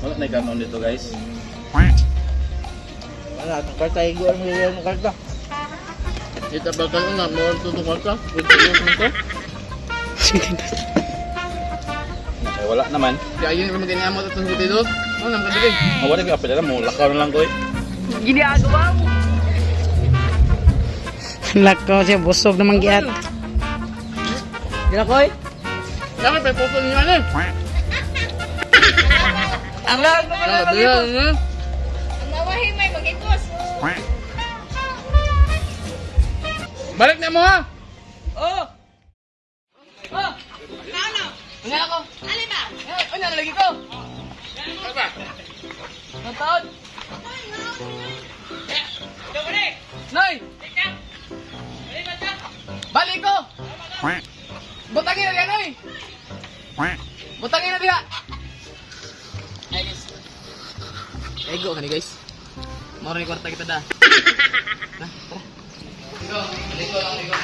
Wala na kanon dito, guys. Wala, itong karta, higo ang ng karta. Ita ba kayo nga mo ang tutong ka? Tutong ka? Okay, wala naman. Kaya yun naman ganyan mo itong dito. Ano nang kadiri? Ah, wala ka pala mo lakaw na lang ko eh. Ginagawa mo. Lakaw siya, busog naman giat. Dila koy. Dapat may puso niyo ano? Ang lahat mo pala mag-ipos. Ang nawahi may mag-ipos. Balik na mo ha. Oh! Oh! Ano? Ano ako? Alin ba? Ano na lagi ko? Ang taon? Nay! Balik ko! Butangin na diha, Nay! Butangin na diha! Ay, guys. Ego ka ni, guys. Moro ni kwarta kita da. Na, tara. Ligo, ligo lang, ligo.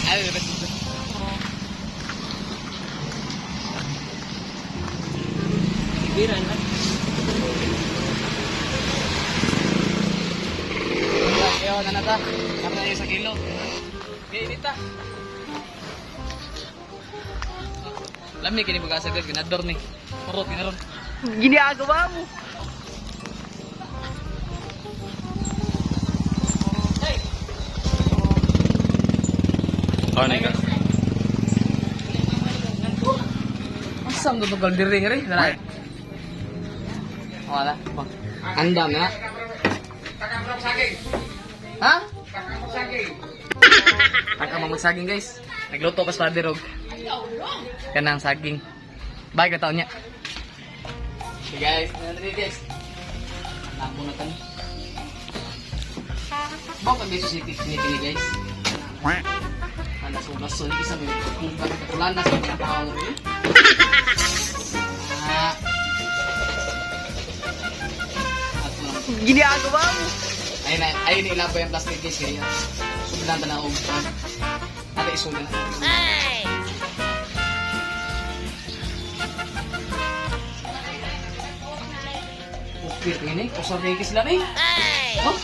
Ay, bes, bes. Bira na. Ayo, na nata. Kami na sa kilo. Kaya ta. Lami kini bagasa guys, ganador ni. Purot ginaron. Ginagawa mo. Oh, na ka. Asam to tugal diri ngeri. Dara. Wala. Andam na. Ha? Taka magsaging guys. Nagluto pa sa father og kanang saging. Bye ka taon niya. Okay guys, nandito guys. Namo na tan. Baka guys city kini kini guys. Ana so baso ni isa may kung bakit kulan na sa mga tao rin. Ah. Ato lang. Ginagawa mo. Ayun na, ayun na ilabay ang plastic guys kaya sobrang na og ate isulan na. Ay! Okay, tingin eh. Kusar kayo sila eh. Ay! Oh.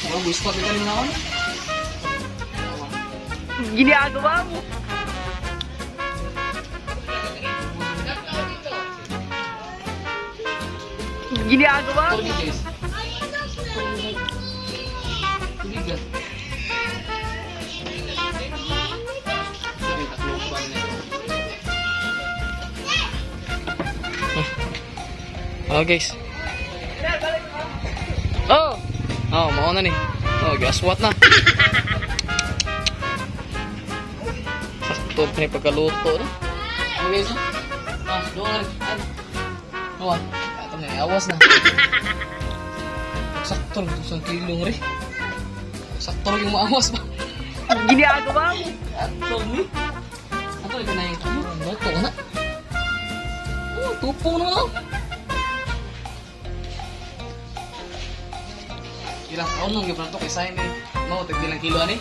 Wala, buwis pa kita rin ako. Ginagawa mo. Ginagawa mo. Tubig guys. Tubig ah. Sorry, tatlo pa na ito. Oh guys. Oh! Oh, mao na ni. Oh, gaswat na. Sakto pa ni pagkaluto no. Oh guys. Oh. Ah, doon na rin. Ay. Oh, ato na awas na. Sakto lang itong kilong rin. Sakto lang yung maawas ba? Ginagawa mo. Ato ni. Ato ito na yung luto ka na. Oh, tupong naman oh. Ilang taon nung gibran to kay Sai ni. Mo tig ilang kilo ani?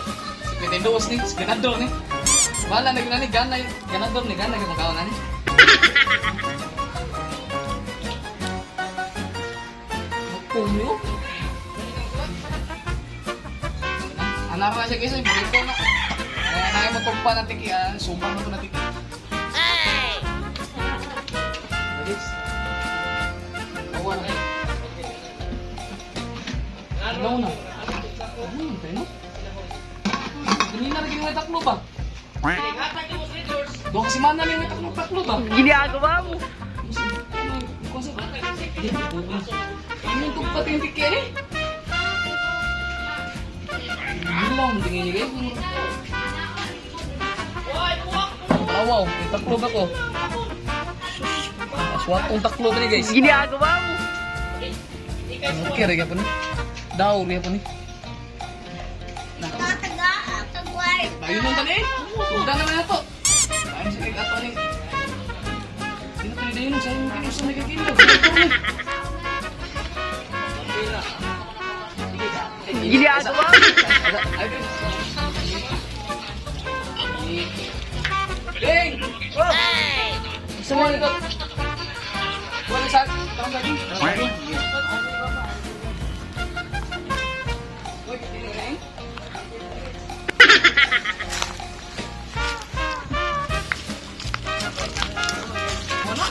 52 ni, 52 ni. Wala na gina ni gana ganador ni gana gyud makaon ani. Tupong ni oh. Anak na siya guys, ay bukid ko na. Ay, anay mo tugpa na tiki, ah, sumang mo to na tiki. Ay! Guys. Awa na. Ilaw na. Ano tayo no? Ganina lagi may taklo ba? Doon kasi mana may taklo taklo ba? Ginagawa mo. Ano yung tugpa yung tiki eh? Ilaw mo tingin niya guys. Wow, may taklo ba ko? Aswatong taklo ba ni guys? Ginagawa mo. Okay, rin po ni. Daw, rin po ni. Ayun lang tani. Sudan naman na to. Ayun sa kay ato ni. Dino tani dayon sa imong kinusa may kakilo. Ginagawa mo. Ay, Wala Wala sa tawag lagi. Uy, tinirain. Wala.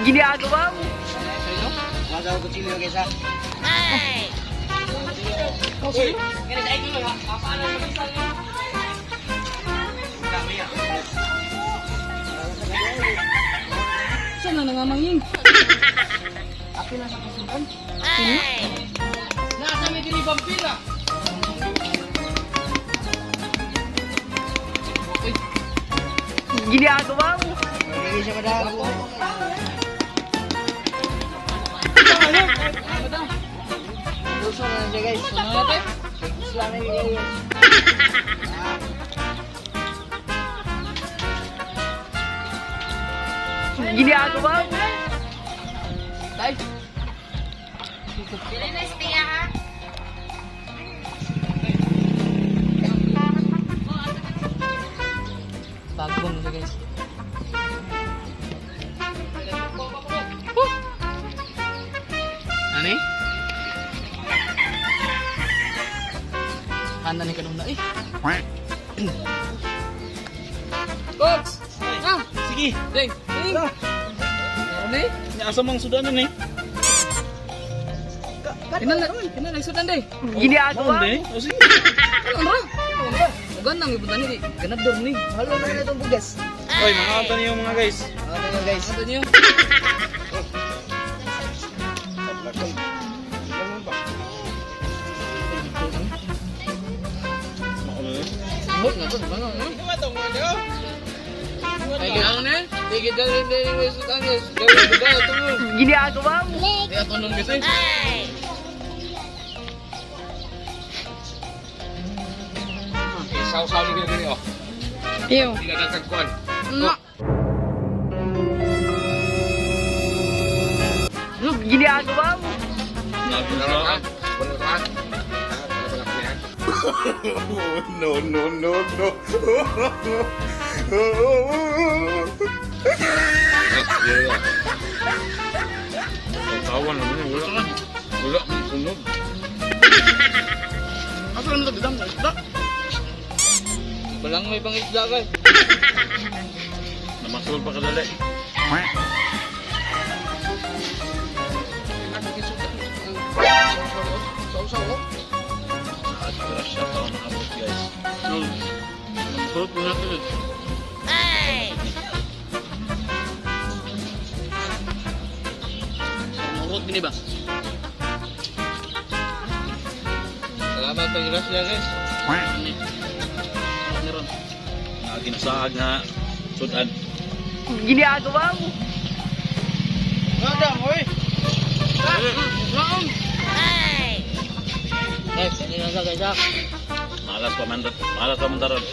Ginagawa mo! Wala ko kutsilyo guys ha. Saan na nangamangin? Apil na sa kasukan. Nasa may dili vampira. Uy, Ginagawa mo! Hindi siya madako. madam. Luso na lang siya guys. Ano natin? Isla na yun guys. Ginagawa mo! Tay. Bago na siya guys. Huh! Ano eh? Handa ni kanuna eh. Coach! Ah! Sige. Ding! Ding! Ano eh? Asa mang sudanan eh. Kinala, kinala, sudan day. Ginagawa Maon mo! eh. O sige. Ano ra? Ano ra? Ugan nang ipunta ni, ganador ni. Halo na na itong bugas. Oy, mga ata niyo mga guys. Ano na guys. Ano niyo? Maon eh. Ano na to? Ano na? Ay, ano na? Sige, dali, dali, dali, dali, dali, dali, Ginagawa mo! Di ato nung kasi. Saw-saw ni gini oh. Ew. Hindi na kagkuan. Ma. Ginagawa mo! Wala ka. Wala ka. Ah, wala ka niya. No, no, no, no. Tawan naman eh. Wala. Wala man sunog. Asa naman ito bidang isda? Walang may pangisda kay. Namasol pa kadali. Saw-saw oh. Ah, siya pa nakabot guys. Namasarap na natin eh. Murot gini ba? Salamat sa grasya guys. Ano? Meron. Na ginasaag na sudan. Ginagawa mo! Madam, oy! Guys, kanina sa guys ah. Malas pa man malas pa man taron.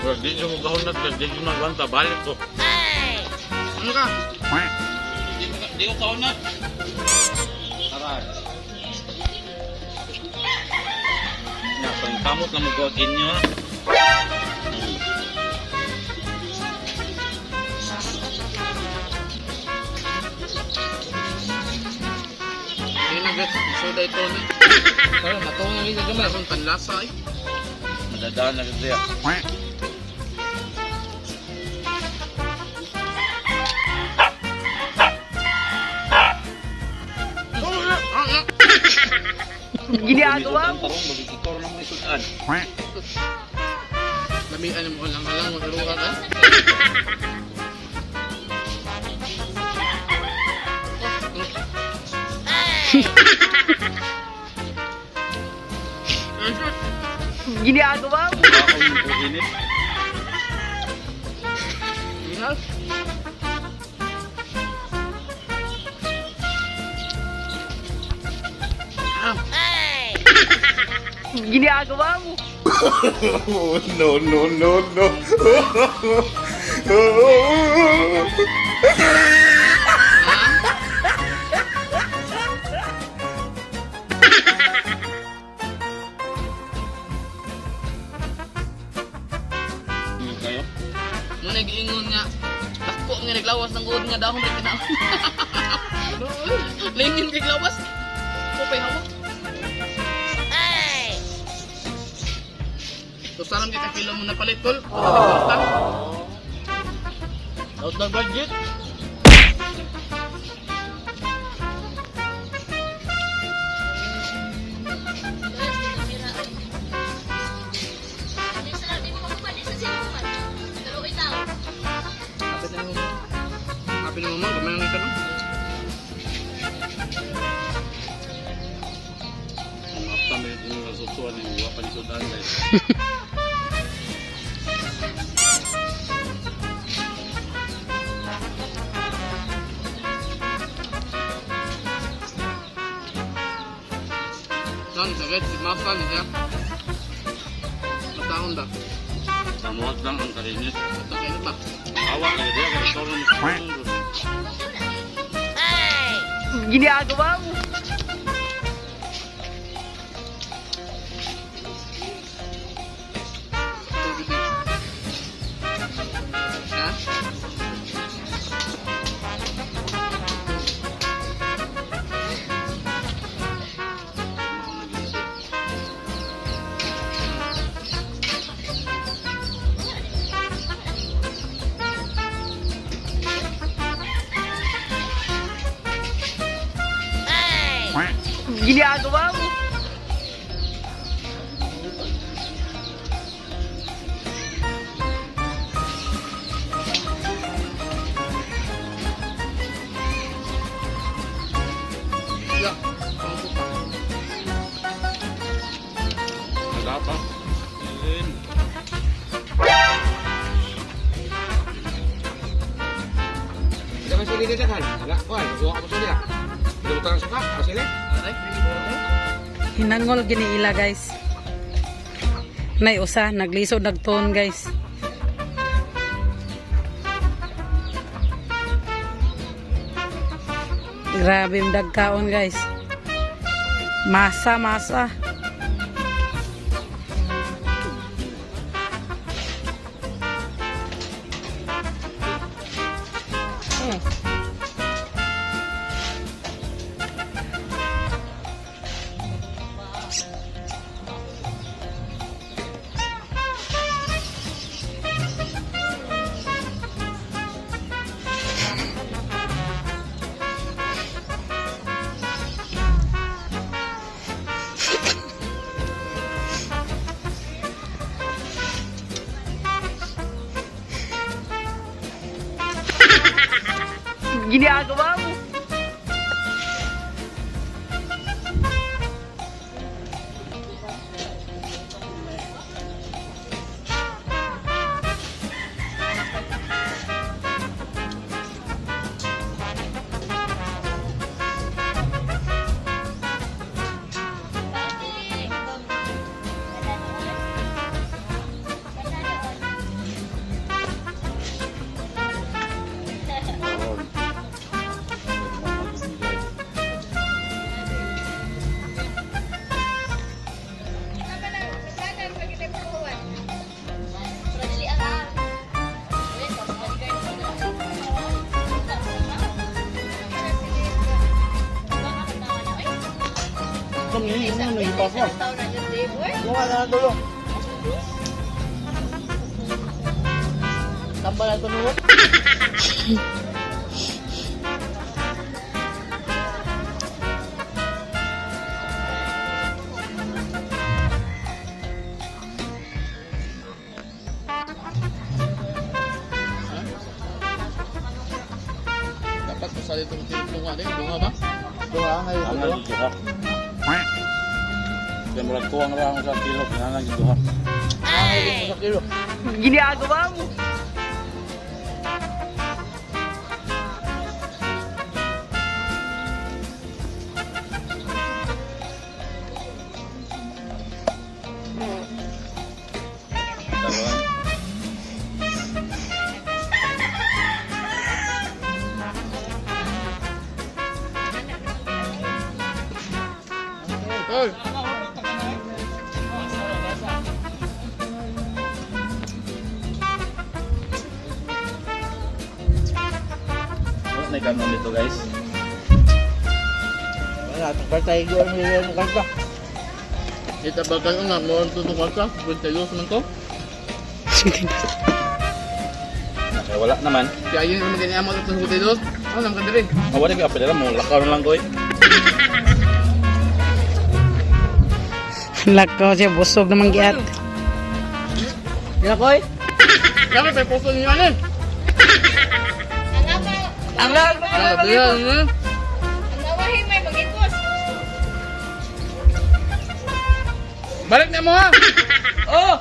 Bro, di ko kahunat guys, di ko magwanta, balik ko. Ano ka? Di ko kahunat. Tara. Ya, pangkamot lang mo ko inyo. Ha. Ayun na guys, soda ito na. Pero matong na sa gamay. Karon panlasa eh. Madadaan na kasi. Ginagawa mo! Tarong, magigikor na mo isudan. Lamian mo lang halang magruha ka. Ginagawa mo! Ako yung init. Ginagawa mo! No, no, no, no. Hindi kayo. Muna giingon nga. Dako nga naglawas ng uod nga dahon rin na. Lingin kay lawas. Kupay hawak. So salam kay kakilo mo na palit tol. Oh. Out ng budget. Kapit na mo. Kapit na mo man, kamay nang ito. Ang after may nasusuan yung wala pa ni Sudan guys. Saan sakit? Si Masa ni siya. Matahon ba? Samuhat lang ang karinit. Sakit ba? Awa na diya kay toro mo. Ginagawa mo. Tubig. Ha? Ginagawa mo. Ya. Pangko pa. Nagapa. Ayun. Hindi man sili dito kan. Wala, kuan, kuha ko sili. Hindi mo tanang suka, ah, sili. Aray. Hinangol gini ila guys. Nay usa naglisod nagtuon guys. Grabe yung dagkaon guys. Masa masa. Ginagawa mo. Tambal na ito nuot. Dapat ko sa itong tinunga din. Dunga ba? Duha, ngayon Ang duha. duha. Kaya murag kuwang ra ang sa kilo, kinahanglan gyud duha. Sa kilo. Ginagawa mo. Dalawa. Oy. Wala na kanon dito, guys. Wala, kwarta igo ang hilaw mo kwarta. Ita bakal nga mo ang tutong kwarta, 22 man to. Kaya wala naman. Kaya yun naman din amo itong 52. Ano naman ka diri? Mawala ko apel mo, lakaw na lang ko eh. Lakaw siya, busog naman giat. Dila koy. Kami pa posto niyo ano? Ang lag pa Ah, diya, ano? Ang awahin may mag-ipos. Balik na mo ha. Oh!